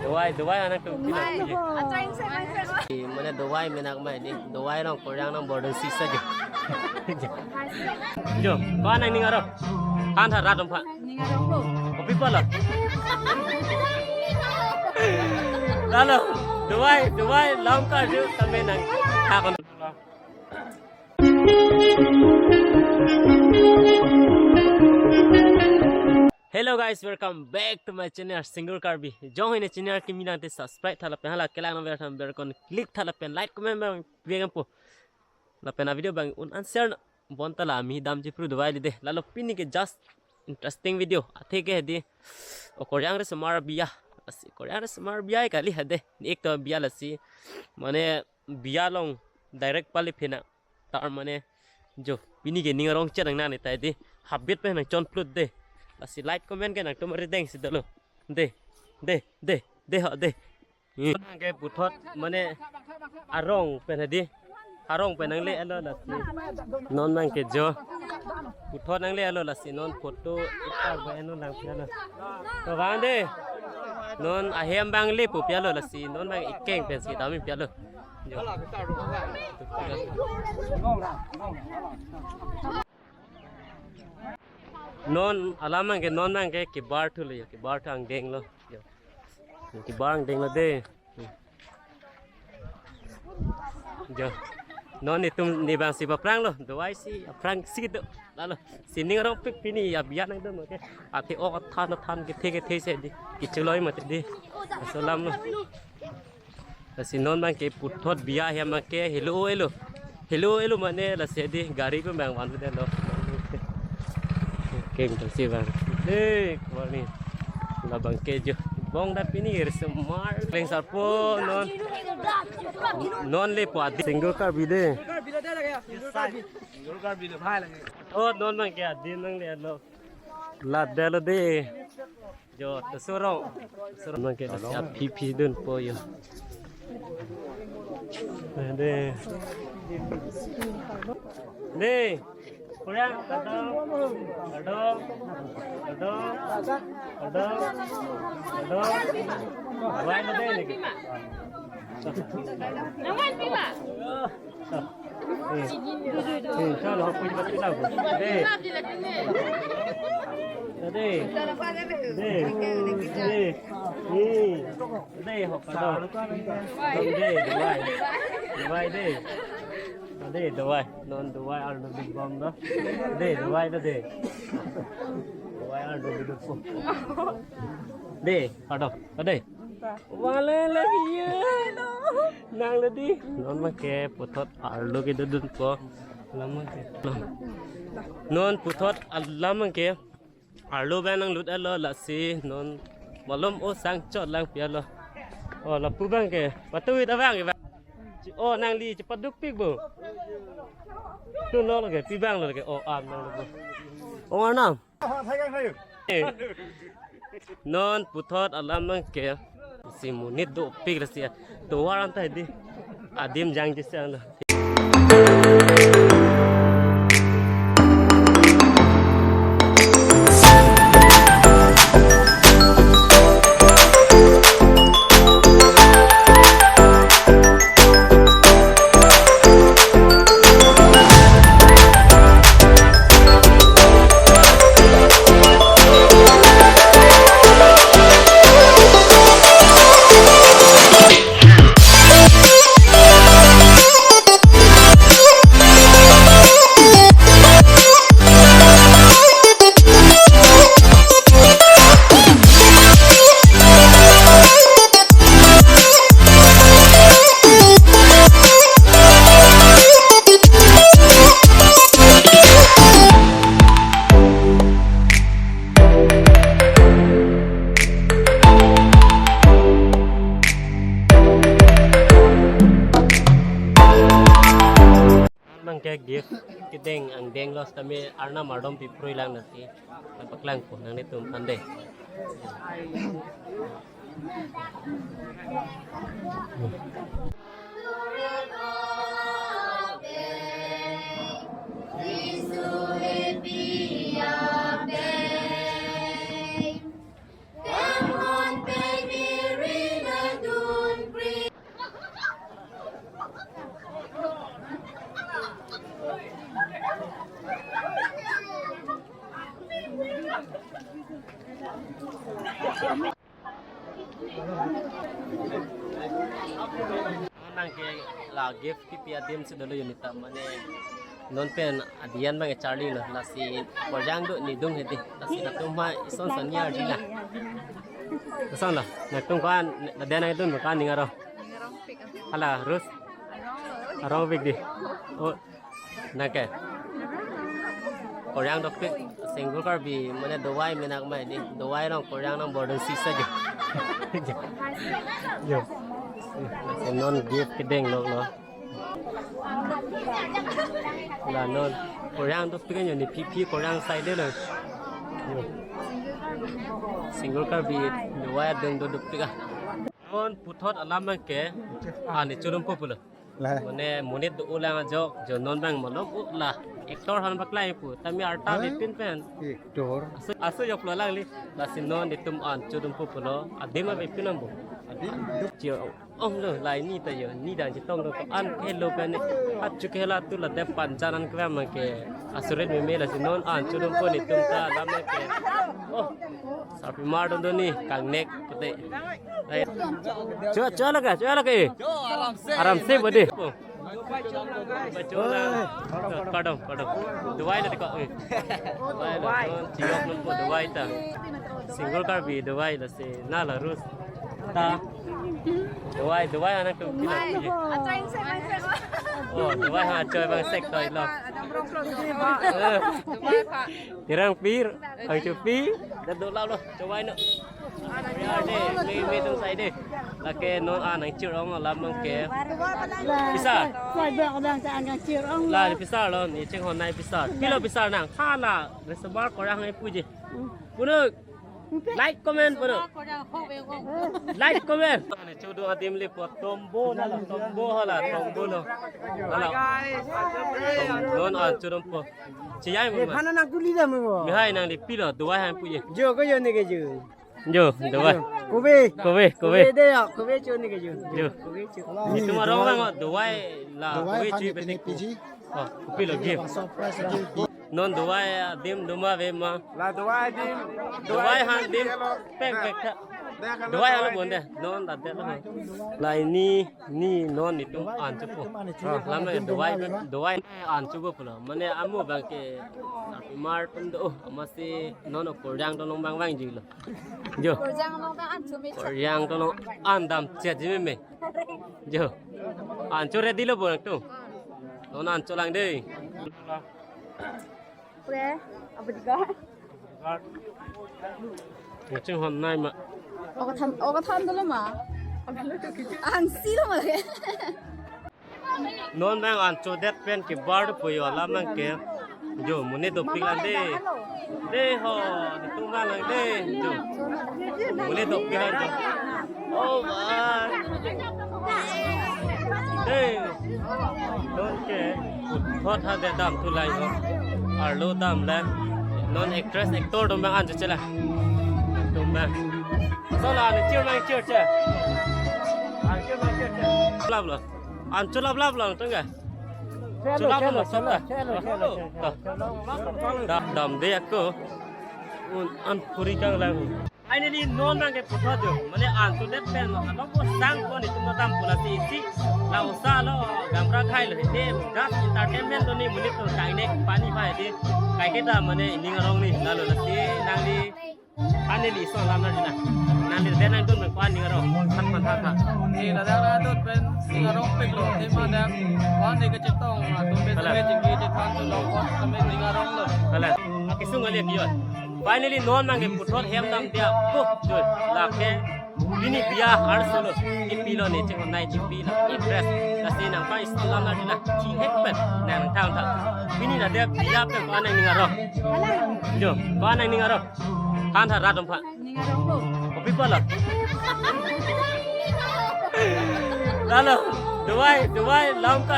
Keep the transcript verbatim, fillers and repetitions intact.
Dubai, Dubai anak tu. Dubai. Mane Dubai menak mai di. Dubai along Korean nang boarding sisa je. Jo, ko nangning aro. Kan tha rat ampha. Ning aro ko. Kopi pala. Lalo, Dubai, Dubai lam karju tame nang. Hakon. Hello guys, welcome back to my channel Single Karbi. Jongsi ne channel kimi nangte subscribe tha lapen hala kelang number tham bell icon click tha lapen like comment bang biang po. Lapen a video bang un an share bonta la mi dam chipru Dubai li de. Lalo pini ke just interesting video. Athe ke di o Korean re semar biya. Lasi Korean re semar biya kali hade. Ek to biya lasi. Mane biya along direct pali phina. Tar mane jo pini ke ning arong chet nang nani tai di habit pen nang chon plut de. Lasi like comment ke nangtum ari deng si dolo. De, de, de, de ho de. Hmm. Nang ke puthot mane arong pen hadi. Arong pen nangle alo lasi. Non nang ke jo. Puthot nangle alo lasi non photo ipak ba eno lang pialo. To bang de. Non ahem bang le pu pialo lasi. Non bang ikeng pen si dami pialo. Jo. Non alam nang ke non nang ke kebar thu lo ya, kebar thu angdeng lo. Jo. Kebar angdeng lo de. Jo. Non itum ne bang si ba prang lo, Dubai si prang si do. Lalo si ning arong pik pini ya biya nang do ke. Athe o than than kethe kethe si di. Kicheloi mati di. Asal alam lo. Lasi non bang ke puthot biya hem bang ke helo elo. Helo elo mane lasi di gari pun bang van de lo. Keng tang si bang. Eh, kemar ni. La bang ke jo. Bong da pini er semar. Leng sarpo non. Non le po adi. Single Karbi de. Oh, non bang ke adi nang le lo. La de lo de. Jo, to soro. Soro nang ke si aphi phi dunpo jo. De. De. Kurang, kadong, kadong, kadong, kadong, kadong. Wai na de ni. Naman pila. Eh, eh, chalo, hop, pwede ba ito na po? De. De. De. De. Eh. De, hop, ano? De, Dubai. Dubai, de. De, Dubai. Non Dubai, arlo di bom do. De, Dubai, de, de. Dubai, arlo di bom. De, hado. De. Wale lagi ya. Nang lagi. Non ma ke puthot arlo kedodunpo. Alam ma ke. Non puthot alam ma ke. Arlo bang nanglut alo lasi non malom o sang chot lang pialo. O lapu bang ke. Patu ita bang ke bang. Chi-, o nangli chepaduk pik bo. Tu lo lagi pi bang lo lagi. O am nang lo bo. O arnam. Eh. Non puthot alam bang ke. Si monit dopik lasi. Tovar anta di. Adim jangji si alo. Bang ke gift kedeng angdeng lo sitame arnam ardom piprui lang nasi. Nangpaklangpo nanglitum aphan de. Nang ke la gift kipi adim si dolo unit ta mane non pen adiyan bang charli lo lasi korjang do ni dung hedi lasi latum ma ison son niar dila. Ison lo, latum kan, laden nangtum kan ning aro. Hala, Rus. Arong big di. Oh, nang ke. Korjang dopik, Single Karbi, mane dovai menak mai di. Dovai along korjang nang boarding sisa di. Yo. Non gift kedeng lo lo. La non. Korjang dopik kan yo ni pipi korjang side lo. Yo. Single Karbi, dovai adung do dopik ah. Non puthot alam ke, ani chulum pupulo. Lah. Mane monit do ulang ajok, jo non bang malom u la. Actor han baklai pu, tami arta Hah? Bepin pen. Actor. Asu, asu jok lo lang li. Lasi non itum an chudum pupulo. Adim a bepin ambo. Adim. Jio, ong lo, lai ni ta yo, ni dang jitong lo, an hello pen ni. Hat chuk hela tu la dep panjan an kram ke. Asurit meme lasi non an chudum pu ni tum ta lam ke. Oh, sarpi mar don do ni, kangnek pute. Cho, cho lake, cho lake. Aram se bode. Kadam, kadam. Dovai la dikok. Dovai la, non chiyok non po dovai ta. Single Karbi dovai lasi na la Rus. Ta. Dovai, dovai anak tu. Oh, dovai ha choi bang sek toi lo. Eh. Tirang pir, ang chupi. Dado la lo, dovai no. Ya de, me me tum sai de. Lake non an nang chir ong lam nang ke. Pisa. Sai ba orang sa nang chir ong. La pisa lo, ni cheng hon nai pisa. Pilo pisa nang. Hala, reservoir korang ai puji. Puno. Like, comment, puno. Like, comment. Ane chudu adim le po tombo na la, tombo hala, tombo lo. Hala. Non an chudum po. Chiyai mo. Phana nang tuli da mo. Mihai nang le pilo, dovai han puji. Jo ko jo ne ke jo. Jo, dovai. Kobe. Kobe, kobe. Kobe de ya, kobe cho ne ke jo. Jo. Kobe cho. Itum arong lang dovai la, la, kobe chui bete piji. Oh, kopi lo gift. Surprise gift. Non dovai adim doma ve ma. La dovai adim. Dovai han dim. Pek pek tha. Dovai hala bon de. Non la de. La ini ni non itum an chupo. Lam dovai dovai an chupo pulo. Mane amu bang ke mar tum do. Masi non korjang to long bang bang jilo. Jo. Korjang long ta an chumi. Korjang to long an dam chet ji me me. Jo. An cho ready lo bon tu. Non an cho lang de. Pre, apa juga? Ngeceng hon nai ma. Oka than, oka than dulu ma. An si lo ma. Non bang an chodet pen ke bar po yo alam bang ke. Jo, monit dopik lang de. De ho, itum lang de. Jo. Monit dopik lang de. Oh, ba. De. Non ke. Thot ha de dam tu lai ho. Arlo dam le. Non actress actor dom bang an chela. Dom bang. So la ne cheer bang cheer che. An cheer bang cheer che. Lab lo. An chulap lap lang tengah. Chulap lo, chulap. Da, dam de ako. Un, an puri kang lang. Finally, non bang ke puthot jo. Mane an tu det pen, ano ko sang ko ni tum tam pula si si. La usa lo, gamra khai lo. Ite, just entertainment lo ni monit to kainek pani pai de. Kaiketa mane ining arong ni, lalo lasi nangli. Ani li so lam na dina. Nangli den nangtum pen ko-an ning arong. Than than than than. Ni ladak la dot pen ning arong pek lo. Tema dak ko-an ni kachetong atum pen. Hala. Seme chingki chethan tu lo ko seme ning arong lo. Hala. Akisung ali akiot. Finally non bang ke puthot hem dam dia. Ko joi. Lake. Pini biya arso lo. Kipi lo ni cheng nai kipi lo. Impress. Lasi nangphan iso lam na dina. Ki hek pen. Nang thang thang. Pini na dia biya pen ko-an ning arong. Jo. Ko-an ning arong. Than tha rat dom pha. Ning arong lo. Kopi pala. Lalo, dovai, dovai, lam ka